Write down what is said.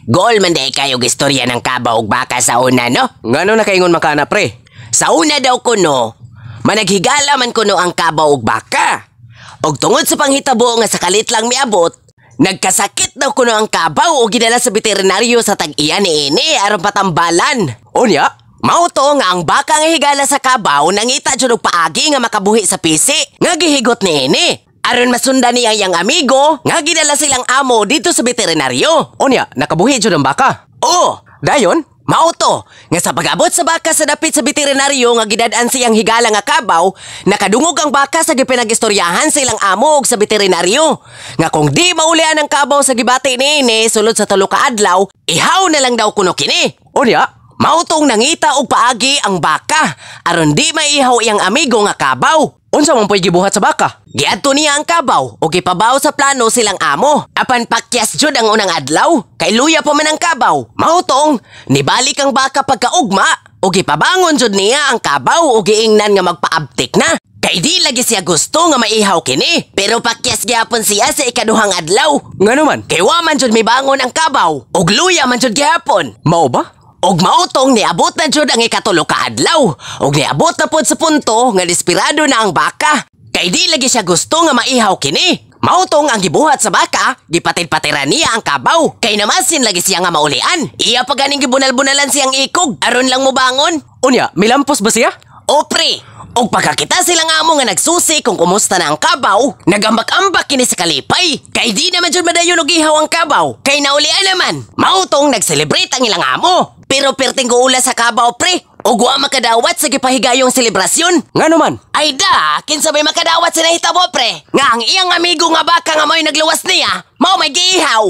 Gol man diay kayo istorya ng kabaw ug baka sa una, no? Ngano nakaingon man ka ana, pre? Sa una daw kuno, managhigala man kuno ang kabaw ug baka. Og tungod sa panghitabo nga sa kalit lang miabot, nagkasakit daw kuno ang kabaw ug gidala sa veterinaryo sa tag-iya niini aron patambalan. Unya? Mao to nga ang baka nga higala sa kabaw nangita jud og paagi nga makabuhi sa pisi nga gihigot niini. Aron masundan niya iyang amigo nga gidala silang amo dito sa veterinaryo. Unya, nakabuhi jud ang baka. Oh, Dayon? Mao to, nga sa pag-abot sa baka sa dapit sa veterinaryo nga gidad-an siyang higala nga kabaw, nakadungog ang baka sa gipinagistoryahan sa ilang amo og sa veterinaryo. Nga kung di maulian ang kabaw sa gibati niini sulod sa 3 ka adlaw, ihaw na lang daw kuno kini. Unya? Mao tong nangita og paagi ang baka aron di maihaw iyang amigo nga kabaw. Unsa man po'y gibuhat sa baka? Giadto niya ang kabaw o gipabaw sa plano silang amo. Apan pakyas jud ang unang adlaw, kay luya pa man ang kabaw. Mao tong nibalik ang baka pagkaugma o gipabangon jud niya ang kabaw o giingnan nga magpaabtik na. Kay di lagi siya gusto nga maihaw kini, pero pakyas gihapon siya sa ikaduhang adlaw. Ngano man? Kay wa man jud mibangon ang kabaw ug luya man jud gihapon. Mao ba? Og mautong niabot na jud ang 3 ka adlaw. Og niabot na pod sa punto nga desperado na ang baka. Kay di lagi siya gusto nga maihaw kini. Mautong ang gibuhat sa baka, gipatid-patiran niya ang kabaw. Kay namasin lagi siya nga maulian. Iya pa ganing gibunal-bunalan siyang ikog, aron lang mobangon. Unya, milampos ba siya? O pre, og pagkakita sila nga amo nga nagsusi kung kumusta na ang kabaw, nagambak-ambak kini sa kalipay. Kay di naman jud madayon og ihaw ang kabaw, kay naulian naman. Mautong nag-celebrate ang ilang amo. Pero perting guula sa kabaw, pre, og wa makadawat sa gipahigayong selebrasyon. Ngano man? Ay da, kinsa may makadawat sa nahitabo, pre? Nga ang iyang amigo nga baka nga mao'y nagluwas niya, mao may giihaw.